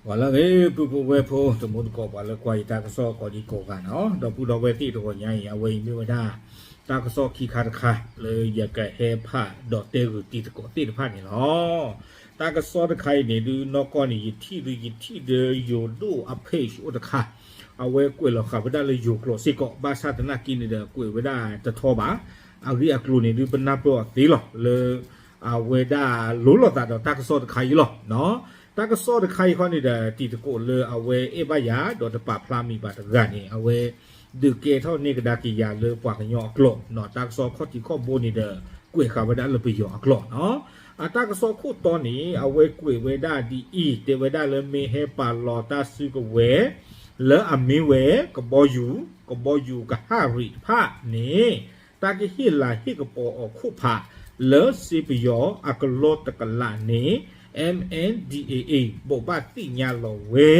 ပှၤလၢအဂ့ၤ ပုၢ်ဖိဝဲၢ်ဖိ တံၤသကိး ပှၤလၢကွၢ်ယတၢ်ကစီၣ်ကိးဒံကိးဂၤန့ၣ် ဒီပုၢ်ဒီဝဲၢ်သ့ၣ်တဂီၤညါအံၤ အဝဲအံၤမ့ၢ်ဝဲဒၣ် တၢ်ကစီၣ်ခံခါတခါ လၢယကဟဲဖးဒီးတဲဂုာ်တံၤသကိးသ့ၣ်တဖၣ်န့ၣ်လီၤ. တၢ်ကစီၣ်တခါအံၤန့ၣ်ဒုး နီၢ်ကီၢ်န့ၣ် ယထံၣ်ဒုး ယထံၣ်ဒီးယိၤဒိၣ်အ page အိၣ်တခါ အဝဲကွဲးလီၤဃာ်ဝဲဒၣ်လၢယိၤကျိာ်စ့ၢ်ကီး ဘၣ်ဆၣ်သနာ်က့န့ၣ်ဒီး ကွဲးဝဲဒၣ်တထီဘၣ် အဂ့ၢ်အကျိၤန့ၣ်ဒုး ပနၢ်ပၢၢ်အီၤသ့လီၤ လၢ အဝဲဒၣ်လိၤလိာ်သးဒီးတၢ်ကစီၣ်တခါအံၤလီၤ. တၢ်ကစီၣ်တခါအံၤခီန့ၣ်ဒီး တံၤသကိးလၢအဝဲအဲၣ်ဘၣ်ယၤ ဒီးတပာ်ဖျါမံၤဘၣ်တဂၤန့ၣ် အဝဲဒုးကဲထီၣ်န့ၢ်ကဒါက့ၤယၤလၢပှၤကညီအကျိာ် တၢ်ကစီၣ်ခီၣ်ထံးခီၣ်ဘိန့ၣ်ဒီး ကွဲးဃာ်ဝဲဒၣ်လၢပယီၤအကျိာ်န့ၣ် အတၢ်ကစီၣ်ခိၣ်တီန့ၣ် အဝဲကွဲးဝဲဒၣ်ဒ်အံၤ တဲဝဲဒၣ်လၢမ့ၢ်ဟဲပာ်လီၤတၢ်စုကဝဲၤ လၢအမ့ၢ်ဝဲ ကဘီယူၤ ကဘီယူၤကဟၣ်ရံၣ်တဖၣ်န့ၣ် တၢ်ကဟ့ၣ်လၤဟ့ၣ်ကပီၤအီၤခိၣ်ဖး လၢစ့ပယီၤအကလီတကလးန့ၣ် M N D A A ဘိးဘၣ်သ့ၣ်ညါလီၤဝဲ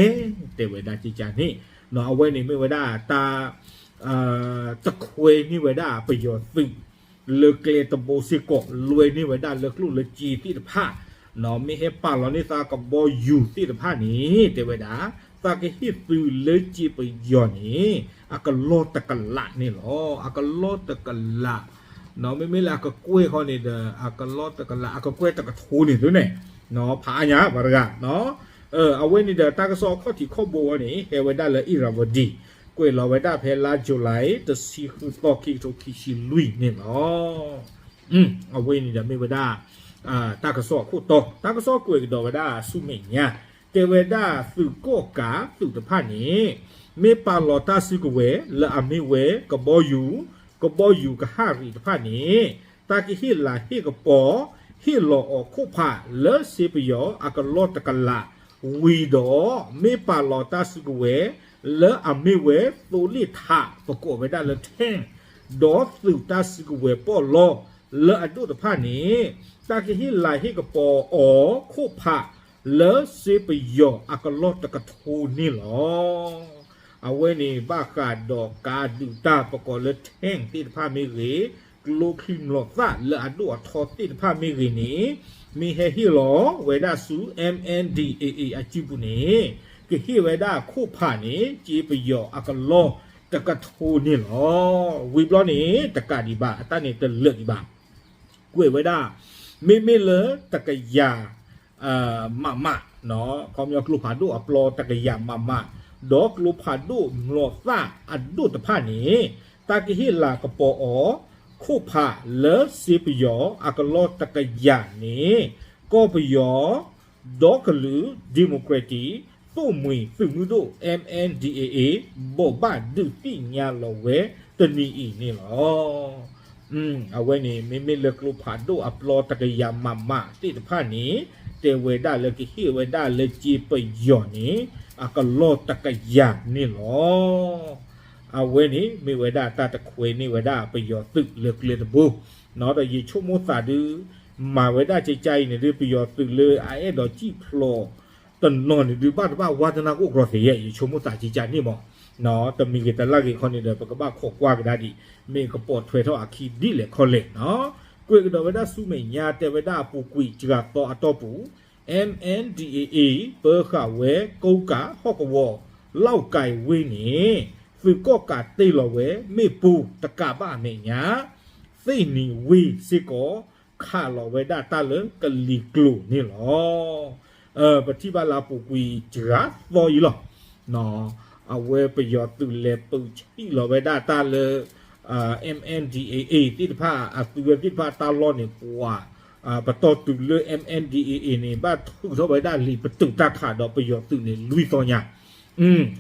တဲဝဲဒၣ်ကကန့ၣ် အဝဲန့ၣ်မ့ၢ်ဝဲဒၣ်တၢ် တခွဲန့ၢ်ဝဲဒၣ်ပယီၤသုး လၢကျဲတဘိစ့ၢ်ကီး လွဲန့ၢ်ဝဲဒၣ်လၢကျိၣ်လၢစ့သ့ၣ်တဖၣ် မ့ၢ်ဟဲပာ်လီၤန့ၢ်သးကဘီယူၤသ့ၣ်တဖၣ်န့ၣ် တဲဝဲဒၣ် သးကဟ့ၣ်သုးလၢစ့ပယီၤန့ၣ် အကလီတကလးန့ၣ်လီၤ. အကလီတကလး မ့မ့ၢ်လၢအကကွဲၢ်ခီန့ၣ်ဒီး အကလီတကလး အကကွဲၢ်တကထိန့ၣ်သုန့ၣ် ဖးအါညါပှၤတဂၤ အဝဲန့ၣ်ဒီးတၢ်ကစီၣ်အခီၣ်ထံးခီၣ်ဘိဝဲန့ၣ် ဟဲဝဲဒၣ်လၢ Irrawaddy ကွဲးလီၤဝဲဒၣ်ဖဲလါ July တဆံဃုသီ ခံကထိခံဆံလွံၢ်န့ၣ်လီၤ. အဝဲန့ၣ်ဒီးမ့ၢ်ဝဲဒၣ် တၢ်ကစီၣ်အခိၣ်တီ တၢ်ကစီၣ်ကွဲးကဒီးဝဲဒၣ်ဆူမဲာ်ညါ တဲဝဲဒၣ်သုးကီၣ်ကးသုးတဖၣ်န့ၣ် မ့ၢ်ပာ်လီၤတၢ်စုကဝဲၤ လၢအမ့ၢ်ဝဲ ကဘီယူၤ ကဘီယူၤကဟၣ်ရံၣ်တဖၣ်န့ၣ် တၢ်ကဟ့ၣ်လၤဟ့ၣ်ကပီၤ ဟ့ၣ်လီၤအီၤခိၣ်ဖးလၢစ့ပယီၤအကလီတကလး ဝံၤဒီး မ့ၢ်ပာ်လီၤတၢ်စုကဝဲၤ လၢအမ့ၢ်ဝဲသိလ့ၣ်ထး ပကိးဝဲဒၣ်လၢ tank ဒီးသုးတၢ်စုကဝဲၤပီၣ်လီ လၢအဒိၣ်တဖၣ်န့ၣ် တၢ်ကဟ့ၣ်လၤဟ့ၣ်ကပီၤအီၤခိၣ်ဖး လၢစ့ပယီၤအကလီတကထိန့ၣ်လီၤ. အဝဲန့ၣ်ဘၣ်ဃးဒီးကါဒုးတၢ်ပကိးလၢ tank သ့ၣ်တဖၣ်မ့ၢ်ဂ့ၤ, ကျိချံမျိာ်သၣ်လၢအဒိၣ်အထီသ့ၣ်တဖၣ်မ့ၢ်ဂ့ၤန့ၣ်, မ့ၢ်ဟဲဟ့ၣ်လီၤဝဲဒၣ်ဆူ M N D A A အစုပူၤန့ၣ်, ကဟ့ၣ်ဝဲဒၣ်ခိၣ်ဖးန့ၣ် စ့ပယီၤအကလီတကထိန့ၣ်လီၤ. ဝံၤဘျီန့ၣ် တကးဒံးဘၣ် အတၢ်န့ၣ်တလၢာ်ဒံးဘၣ် ကွဲးဝဲဒၣ် မ့မ့ၢ်လၢတကယၤ မမ, ခီပညီကျိဖးဒိၣ်အပျီတကယၤမမ, ဒီးကျိဖးဒိၣ်မျိာ်သၣ်အဒိၣ်တဖၣ်န့ၣ် တၢ်ကဟ့ၣ်လၤကပီၤအီၤ ခိၣ်ဖးလၢစ့ပယီၤအကလီတကယၤန့ၣ် ကီၢ်ပယီၤ ဒီကလုာ် democratic သိၣ်မှံၤသုးမုၢ်ဒိၣ် M N D A A ဘိးဘၣ်ဒုးသ့ၣ်ညါလီၤဝဲတနံၤအံၤန့ၣ်လီၤ. အဝဲန့ၣ် မ့မ့ၢ်လၢကျိဖးဒိၣ်အပျီတကယၤမမသ့ၣ်တဖၣ်န့ၣ် တဲဝဲဒၣ်လၢကဟ့ၣ်ဝဲဒၣ်လၢစ့ပယီၤန့ၣ် အကလီတကယၤန့ၣ်လီၤ. အဝဲန့ၣ်မ့ၢ်ဝဲဒၣ်တၢ်တခွဲန့ၢ်ဝဲဒၣ်ပယီၤသုးလၢကျဲတဘိ, ဒီးယဆိကမိၣ်သးဒုး မၤဝဲဒၣ်ကကါအံၤန့ၣ်ဒုး ပယီၤသုးလၢအအဲၣ်ဒိးစံၣ်ဖျိး တနီၤန့ၣ်ဒုး ဘၣ်တဘၣ်ဝါသနာ်ကအိၣ်ကြီသ့ယဲၢ် ယဆိကမိၣ်သးကကါန့ၣ်မး, တမံၤဂ့ၤတလၢ်ဂ့ၤခီန့ၣ်ဒီး ပကဘၣ်ခိးကွၢ်ကဒါဒံး မ့ၢ်ကပိာ်ထွဲထီၣ်အခံဒ်လဲၣ်ခီလဲၣ်နီၤ. ကွဲးကဒီးဝဲဒၣ်ဆူမဲာ်ညါ တဲဝဲဒၣ်အပူၤကွံာ်စှၤသီအတီၢ်ပူၤ M N D A A ပၢဃာ်ဝဲကိးကးဟီၣ်ကဝီၤ လီၢ်ကၢၤဝ့ၢ်န့ၣ် သုးကီၣ်ကးတ့ၢ်လီၤဝဲမ့ၣ်ပိၢ်တကးဘၣ်အမဲာ်ညါ သ့ၣ်နံၤဝ့ၢ်စ့ၢ်ကီး ခးလီၤဝဲဒၣ်တၢ်လၢကလံၤကျိၤန့ၣ်လီၤ. ပထံၣ်ဘၣ်လၢအပူၤကွံာ်စှၤသီအံၤလီၤ. အဝဲပယီၤသုးလဲၤပုးဆံးလီၤဝဲဒၣ်တၢ်လၢ M N D A A သ့ၣ်တဖၣ် အသုးဝဲသ့ၣ်တဖၣ်တၢ်လီၢ်န့ၣ် ပှၤ ပတီၢ်တုၤလၢ M N D A A န့ၣ် ဘၣ်ထုးထီၣ်ဝဲဒၣ်လံာ်ပတုာ်တၢ်ခးဒီးပယီၤသုးန့ၣ် လွံၢ်သီညါ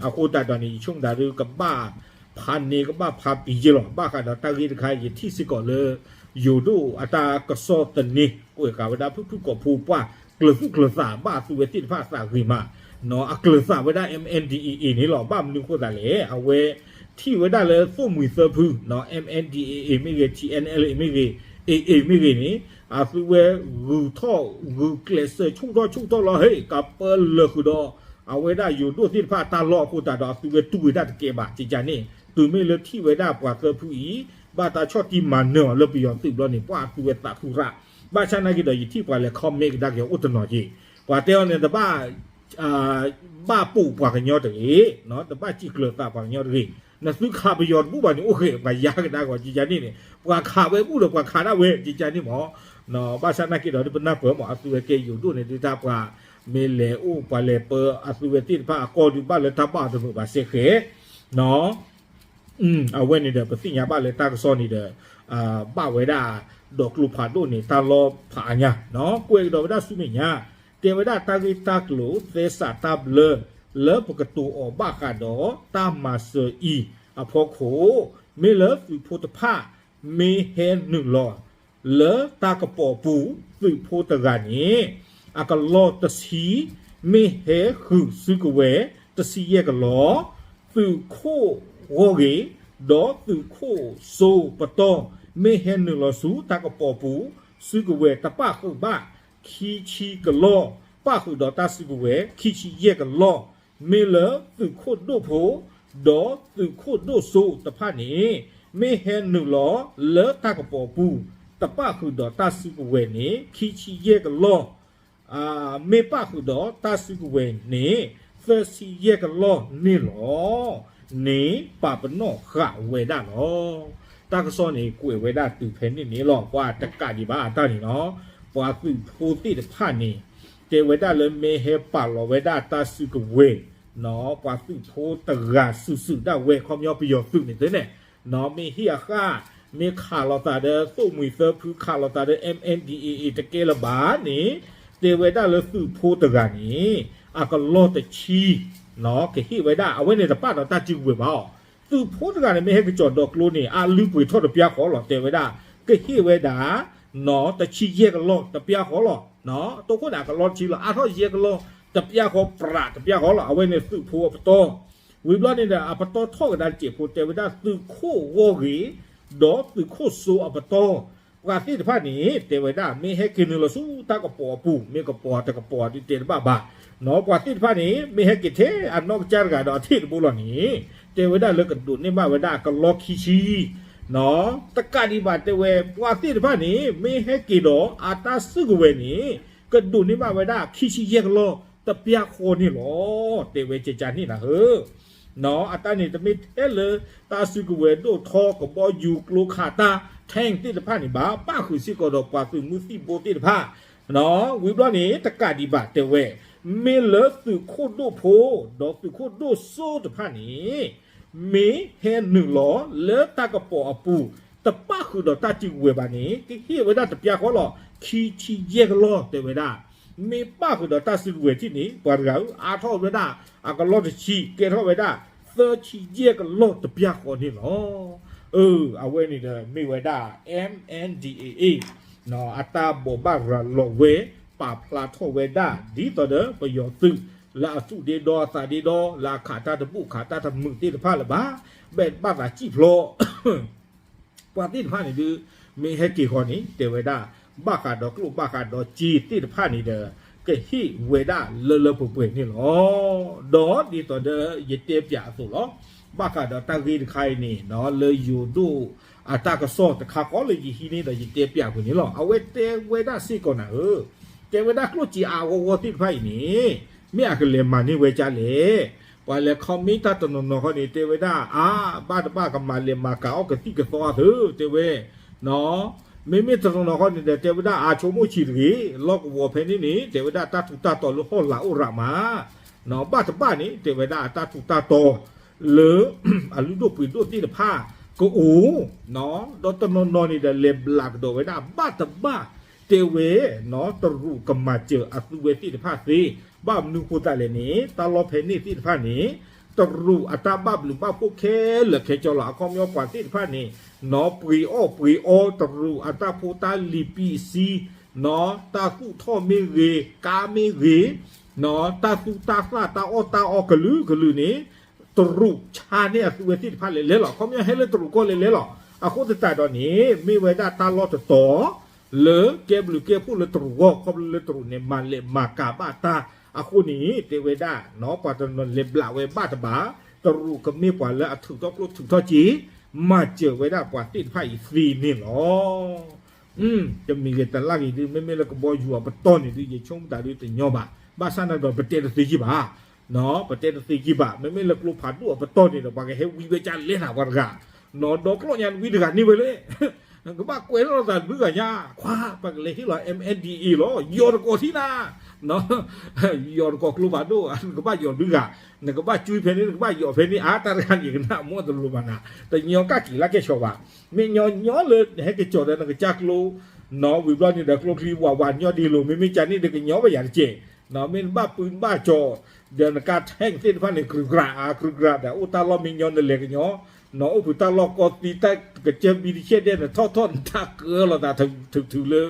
အဃိသတးဒီးန့ၣ် ယဆိကမိၣ်သးဒုး ကဘၣ်ဖးန့ၢ် ကဘၣ်ဖးပံၤယဲၢ်လီၤ. ဘၣ်ဃးဒီးတၢ်ဂ့ၢ်တခါ ယထံၣ်စ့ၢ်ကီးလၢ ယိၤဒိၣ်အတၢ်ကစီၣ်သန့ ကွဲးဃာ်ဝဲဒၣ်ဖုၣ်ဖုၣ်ကိာ်ဖိပှၢ် ကျၢၤသူၣ်ကျၢၤသး ဘၣ်အသုးဝဲသ့ၣ်တဖၣ်အသးဂ့ၤမး အကျၢၤသးဝဲဒၣ် M N D A A န့ၣ်လီၤ. ဘၣ်မနုၤအဃိသတးလဲၣ် အဝဲထံၣ်ဝဲဒၣ်လၢသိၣ်မှံၤသၢဖု M N D A A မ့ၢ်ဂ့ၤ T N L A မ့ၢ်ဂ့ၤ A A မ့ၢ်ဂ့ၤန့ၣ် အသုးဝဲဂုာ်ထီၣ်ဂုာ်ကျဲးစၢးဆူၣ်ထီၣ်ဆူၣ်ထီၣ်လီၤ ဟ့ၣ်ကးပၢလၢာ်ဃုာ်ဒီး အဝဲဒၣ်ယိၤဒိၣ်သ့ၣ်တဖၣ်အတၢ်လီၢ်အဃိသတးဒီး အသုးဝဲတူၢ်ဝဲဒၣ်တကဲဘၣ် ကကါန့ၣ် တုၤမ့ၢ်လၢထံၣ်ဝဲဒၣ်ပှၤသၢဖုအံၤ ဘၣ်တၢ်ဆီၣ်တံၢ်မၤနၢၤအီၤလၢပယီၤသုးဘျီန့ၣ် ပှၤအသုးဝဲသးခုရၣ် ဘၣ်ဆၣ်နာ်က့ဒီး ယထံၣ်ပှၤလဲၤ comment ကဒါက့ၤအိၣ်တနီၤက့ၤ ပှၤတဲအီၤန့ၣ် တဘၣ် ဘၣ်ပိာ်ပှၤကညီတဂ့ၤ, တဘၣ်စံၣ်ကျၢၤသးပှၤကညီတဂ့ၤ. နသုခးပယီၤတဘူၣ်ဘၣ်န့ၣ် အိၣ်ဃဲးပှၤယါကဒါကီး ကကန့ၣ်န့ၣ် ပှၤခးဝဲဘူၣ်ဒီးပှၤခးဒၣ်ဝဲ ကကန့ၣ်မး. ဘၣ်ဆၣ်နာ်က့ဒီး ဒ်ပနၢ်ပၢၢ်မး အသုဝဲကဲယိၤဒိၣ်န့ၣ် ဒ်တၢ်ပှၤမ့ၢ်လဲၤအိၣ်ပှၤလဲၤပၢအသုဝဲသ့ၣ်တဖၣ်အကီၢ်ဒုးဘၣ်လၢတၢ်ဘၣ်အီၤတမုာ်ဘၣ်စဲဃဲး အဝဲန့ၣ်ဒီး ပသ့ၣ်ညါဘၣ်လၢတၢ်ကစီၣ်န့ၣ်ဒီး ဘၣ်ဝဲဒၣ် ဒီးကျိဖးဒိၣ်န့ၣ် တၢ်လီၢ်ဖးအါညါ ကွဲးကဒီးဝဲဒၣ်ဆူမဲာ်ညါ တဲဝဲဒၣ်တၢ်ဂ့ၢ်တၢ်ကျိၤသဲစးတၢ်ဘျၢ လၢပကတိၤအီၤဘၣ်ဃးဒီးတၢ်မၤစၢၤအံၤအဖီခိၣ် မ့ၢ်လၢသုးဖိတဖၣ် မ့ၢ်ဟဲနုာ်လီၤ လၢတၢ်ကပီၤအပူၤ သုးဖိတဂၤန့ၣ် အကလီၢ်တဆံ မ့ၢ်ဟဲဃုာ်စုကဝဲၤ တဆံယဲၢ်ကလီၢ်, သုးခိၣ်ဂီၢ်ဂ့ၤ ဒီးသုးခိၣ်စိပတီၢ် မ့ၢ်ဟဲနုာ်လီၤဆူတၢ်ကပီၤအပူၤ စုကဝဲၤတပၣ်ဃုာ်ဘၣ် ခံဆံကလီၢ် ပၣ်ဃုာ်ဒီးတၢ်စုကဝဲၤ ခံဆံယဲၢ်ကလီၢ်, မ့ၢ်လၢသုးခိၣ်ဒိၣ်ဖိ ဒီးသုးခိၣ်ဒိၣ်စိတဖၣ်န့ၣ် မ့ၢ်ဟဲနုာ်လီၤလၢတၢ်ကပီၤအပူၤ တပၣ်ဃုာ်ဒီးတၢ်စုကဝဲၤန့ၣ် ခံဆံယဲၢ်ကလီၢ် မ့ၢ်ပၣ်ဃုာ်ဒီးတၢ်စုကဝဲၤန့ၣ် သၢဆံယဲၢ်ကလီၢ်န့ၣ်လီၤ. န့ၣ်ပာ်ပနီၣ်ဃာ်ဝဲဒၣ်လီၤ. တၢ်ကစီၣ်န့ၣ် ကွဲးဝဲဒၣ်တုၤဖဲန့ၣ်န့ၣ်လီၤ. ပှၤတကးဒံးဘၣ်အတၢ်န့ၣ်လီၤ. ပှၤသုးဖိသ့ၣ်တဖၣ်န့ၣ် တဲဝဲဒၣ်လၢမ့ၢ်ဟဲပာ်လီၤဝဲဒၣ်တၢ်စုကဝဲၤ ပှၤသုးဖိတဂၤစုာ်စုာ်ဒၣ်ဝဲ ခီပညီပယီၤသုးန့ၣ်သ့န့ၣ် မ့ၢ်ဟ့ၣ်အဃၣ် မ့ၢ်ခးလိာ်သးဒီးသိၣ်မှံၤသၢဖု ခးလိာ်သးဒီး M N D A A တကဲလၢၤဘၣ်န့ၣ် တဲဝဲဒၣ်လၢသုးဖိတဂၤန့ၣ် အကလီၢ်တဆံ ကဟ့ၣ်ဝဲဒၣ် အဝဲန့ၣ်တပာ်ဒီးတၢ်စုကဝဲၤဘၣ်အီၤ သုးဖိတဂၤန့ၣ် မ့ၢ်ဟဲကစီၤဒီးကျိန့ၣ် အလုၢ်ပှ့ၤထီၣ်တပျၢ်ဃီလီၤ တဲဝဲဒၣ် ကဟ့ၣ်ဝဲဒၣ် တဆံယဲၢ်ကလီၢ်တပျၢ်ဃီလီၤ. တိခိၣ်န့ၣ် အကလီၢ်တဆံလီၤ အါထီၣ်ယဲၢ်ကလီၢ်တပျၢ်ဃီ ပြးတပျၢ်ဃီလီၤ. အဝဲန့ၣ်သုးဖိအပတီၢ် ဝံၤဘျီန့ၣ်ဒီး အပတီၢ်ထီၣ်ကဒါတစဲးဖိ တဲဝဲဒၣ်သုးခိၣ်ဂီၢ်ဂ့ၤ ဒီးသုးခိၣ်စိအပတီၢ် ပှၤသ့ၣ်တဖၣ်န့ၣ် တဲဝဲဒၣ် မ့ၢ်ဟဲက့ၤနုာ်လီၤဆူတၢ်ကပီၤအပူၤ မ့ၢ်ကပီၤတကပီၤဒုးတဲတဘၣ်ဘၣ် ပှၤသ့ၣ်တဖၣ်န့ၣ် မ့ၢ်ဟဲက့ၤထဲအနီၢ်ကစၢ်တဂၤဒီးအထံၣ်တဘိလီၤန့ၣ် တဲဝဲဒၣ်လၢကဒိးန့ၢ်ဘၣ်ဝဲဒၣ်ကလီၢ်ခံဆံ တကးဒံးဘၣ်တဲဝဲ ပှၤသ့ၣ်တဖၣ်န့ၣ် မ့ၢ်ဟဲက့ၤဒီးအတၢ်စုကဝဲၤန့ၣ် ကဒိးန့ၢ်ဘၣ်ဝဲဒၣ်ခံဆံယဲၢ်ကလီၢ်တပျၢ်ဃီန့ၣ်လီၤ. တဲဝဲကကန့ၣ်နၤဧၢ အတၢ်န့ၣ်တမ့ၢ်ထဲလၢတၢ်စုကဝဲၤဒိၣ်ထီ ကဘီယူၤကျိခးတၢ် tank သ့ၣ်တဖၣ်န့ၣ်ဘၣ် ပၣ်ဃုာ်စ့ၢ်ကီးဒီးပှၤသုးမုၢ်သံၣ်ဘိသ့ၣ်တဖၣ် ဝံၤဘျီန့ၣ် တကးဒံးဘၣ်တဲဝဲ မ့ၢ်လၢသုးခိၣ်ဒိၣ်ဖိ ဒီးသုးခိၣ်ဒိၣ်စိတဖၣ်န့ၣ် မ့ၢ်ဟဲနုာ်လီၤလၢတၢ်ကပီၤအပူၤ တပၣ်ဃုာ်ဒီးတၢ်စုကဝဲၤဘၣ်န့ၣ် ကဟ့ၣ်ဝဲဒၣ်တပျၢ်ဃီလီၤ ခံဆံယဲၢ်ကလီၢ်တဲဝဲဒၣ် မ့ၢ်ပၣ်ဃုာ်ဒီးတၢ်စုကဝဲၤထံၣ်န့ၣ် ပှၤတဂၤဧၢ အါထီၣ်ဝဲဒၣ် အကလီၢ်တဆံ ကဲထီၣ်ဝဲဒၣ် သၢဆံယဲၢ်ကလီၢ်တပျၢ်ဃီန့ၣ်လီၤ. အဝဲန့ၣ်ဒီးမ့ၢ်ဝဲဒၣ် M N D A A အတၢ်ဘိးဘၣ်ရၤလီၤဝဲ ပာ်ဖျါထီၣ်ဝဲဒၣ် ဒ်သိးဒီးပယီၤသုး လၢအသူၣ်ဒ့ဒီအသးဒ့ဒီ လၢအခးတၢ်တဘူၣ်ခးတၢ်တမုာ်သ့ၣ်တဖၣ်လၢၤဘၣ် ဘၣ်ဘၣ်သးစံၣ်ဖျိ ပှၤသ့ၣ်တဖၣ်န့ၣ်ဒုး မ့ၢ်ဟဲက့ၤဃီန့ၣ် တဲဝဲဒၣ် ဘၣ်ဃးဒီးကျိၣ်ဘၣ်ဃးဒီးစ့သ့ၣ်တဖၣ်န့ၣ်ဒီး ကဟ့ၣ်ဝဲဒၣ်လၢလၢပှဲၤပှဲၤန့ၣ်လီၤ. ဒီးဒ်သိးဒီးယတဲပၠးအသိးလီၤ. ဘၣ်ဃးဒီးတၢ်ဂ့ၢ်တခါအံၤန့ၣ် လၢယိၤဒိၣ်အတၢ်ကစီၣ်တခါဃီလၢယဟံးန့ၢ်ဒီး ယတဲပၠးကွံာ်န့ၣ်လီၤ. အဝဲတဲဝဲဒၣ်စ့ၢ်ကီးနၤဧၢ တဲဝဲဒၣ်ကျိၣ်စ့အါအါဂီၢ်ဂီၢ်သ့ၣ်တဖၣ်အံၤန့ၣ် မ့ၢ်အကလဲၤမၤန့ၢ်ဝဲဒ်လဲၣ်. ပှၤလဲၤ comment တၢ်တနီၤနီၤဃီန့ၣ် တဲဝဲဒၣ် အါ ဘၣ်တဘၣ်ကမၤလဲၤမၤကၤအီၣ်ကသံၣ်ကသီအသၢ တဲဝဲ မ့မ့ၢ်တနီၤနီၤဃီန့ၣ်ဒီး တဲဝဲဒၣ်အါဆိကမိၣ်ဆံးတဂ့ၤ လီၢ်ကဝီၤဖဲန့ၣ်န့ၣ် တဲဝဲဒၣ်တၢ်ထူးတၢ်တီၤလၢဟီၣ်လာ်အိၣ်ရးမး ဘၣ်တဘၣ်န့ၣ် တဲဝဲဒၣ်အတၢ်ထူးတၢ်တီၤ လၢ အလုၢ်ဒိၣ်ပှ့ၤဒိၣ်သ့ၣ်တဖၣ်ကအိၣ် ဒီးတနီၤနီၤန့ၣ်ဒီး လဲၤဘျးကဒီးဝဲဒၣ် ဘၣ်တဘၣ် တဲဝဲ တရူးကမၤစၢၤအသုဝဲသ့ၣ်တဖၣ်သ့ ဘၣ်မနုၤဃိသတးလဲၣ်န့ၣ် တၢ်လီၢ်ဖဲန့ၣ်သ့ၣ်တဖၣ်န့ၣ် တရူးအတၢ်ဘၣ်ဘျုးဘၣ်ဖှိၣ်ခဲလၢာ်ခဲဆ့လီၤ. အခီပညီပှၤသ့ၣ်တဖၣ်န့ၣ် နီၢ်ပှ့ၤအီၣ်ပှ့ၤအီ တရူးအတၢ်ဖိတၢ်လံၤပံးစံ နီၢ်တၢ်သူၣ်ထီၣ်မ့ၢ်ဂ့ၤ ကါမ့ၢ်ဂ့ၤ နီၢ်တၢ်သူၣ်တၢ်သၣ်တၢ်အီၣ်တၢ်အီကလုာ်ကလုာ်န့ၣ် တရူးဆါန့ၢ်အသုဝဲသ့ၣ်တဖၣ်လဲၤလဲၤလီၤ. အခီပညီဟဲလၢတရူးကီၢ်လဲၤလဲၤလီၤ. အဃိသတးဒီးန့ၣ် မ့ၢ်ဝဲဒၣ်တၢ်လီၢ်တတီၤ လၢကဲဘျုးကဲဖှိၣ်လၢတရူးဂီၢ် ခီဖျိလၢတရူးန့ၣ် မၤလဲၤမၤကၤဘၣ်တၢ်အဃိန့ၣ် တဲဝဲဒၣ် ပှၤတနီၤလဲၤဘျးဝဲဘၣ်တဘၣ် တရူးကမ့ၢ်ပှၤလၢအထုးထီၣ်ကျိၣ်ထုးထီၣ်စ့ မၤစၢၤဝဲဒၣ်ပှၤသ့ၣ်တဖၣ်အံၤသ့န့ၣ်လီၤ. တမံၤဂ့ၤတလၢ်ဂ့ၤဒုး မ့မ့ၢ်လၢကဘီယူၤအပတီၢ်န့ၣ်ဒုး ယဆိကမိၣ်တၢ်ဒုးတညီဘၣ်. ဘၣ်ဆၣ်န့ၣ်ဒီး ပတဲတသ့ကံဘၣ်, ပတဲတသ့ကံဘၣ်. မ့မ့ၢ်လၢကျိဖးဒိၣ်အပတီၢ်န့ၣ်ဒီး ပှၤကဟဲဝံဝဲကလဲနၤပှၤတဂၤ, ဒီကျိၣ်ညါနဝံတဂၤန့ၢ်ဝဲလဲၣ်, နကဘၣ်ကွဲးထီၣ်လိာ်သးတဘျုးဂၤညါ, ခွါ ပကလဲၤဟ့ၣ်လီၤ MNDAA လီၤ, ယီၤတကိးထံနၤ, ယီၤတကိးကျိဖးဒိၣ် နကဘၣ်ယီၤတဘျုးဂၤ, နကဘၣ်ကွဲးဖဲန့ၣ် နကဘၣ်ယီၤဖဲန့ၣ်, အါ တၢ်တဂၤန့ၣ် ကနၣ်မ့ၢ်တလိၤဘၣ်နၤ, တညီကၣ်က့ၤလၢကဲၣ်ဆိးဘၣ်. မ့ၢ်ညီညီလၢနဟဲက့ၤကၠီၤဒီးနကစၢ်ကျိ နီၢ်ဝံၤဘျီန့ၣ်ဒီး ကျိချံဝးဝးညီဒ်လိၤ, မ့မ့ၢ်ကန့ၣ်ဒီး ကညီဘၣ်ယၤတက့ၢ်. မ့ၢ်နဘၣ်ပုၢ်နဘၣ်ကၠီၤ ဒီးနကါထဲသ့ၣ်တဖၣ်န့ၣ် ကြူးကြူး အကြူးကြူးဒီး အိၣ်တၢ်လီၢ်မ့ၢ်ညီနလဲၤကညီ, နအိၣ်ဖုးတၢ်လီၢ်ကီသံ တၢ်ကစၢၢ်ဘံတဆဲၣ်ဒဲး နထီၣ်ထီၣ်နတၢ်ကၢလီၤသးထုးထုးလၢ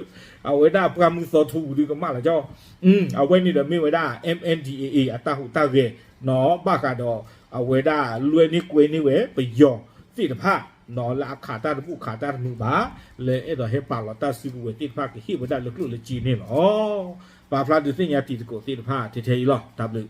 အဝဲဒၣ်ပှၢ်မုၢ်သီထူပူၤဒုကမၣ်လီၤကီ, အဝဲန့ၣ်ဒီးမ့ၢ်ဝဲဒၣ် MNDAA အတၢ်ဟူးတၢ်ဂဲၤ, ဘၣ်ဃးဒီး အဝဲဒၣ်လွဲန့ၢ်ကွဲန့ၢ်ဝဲ ပယီၤသ့ၣ်တဖၣ် လၢအခးတၢ်တဘူၣ်ခးတၢ်တမုာ်ဘၣ်, လၢအဲၣ်ဒိးဟဲပာ်လီၤတၢ်စုကဝဲၤသ့ၣ်တဖၣ် ကဟ့ၣ်ဝဲဒၣ်လၢကျိၣ်လၢစ့န့ၣ်လီၤ. ပာ်ဖျါဒုးသ့ၣ်ညါတံၤသကိးသ့ၣ်တဖၣ်ထဲထဲအံၤလီၤ. တၢ်ဘျုး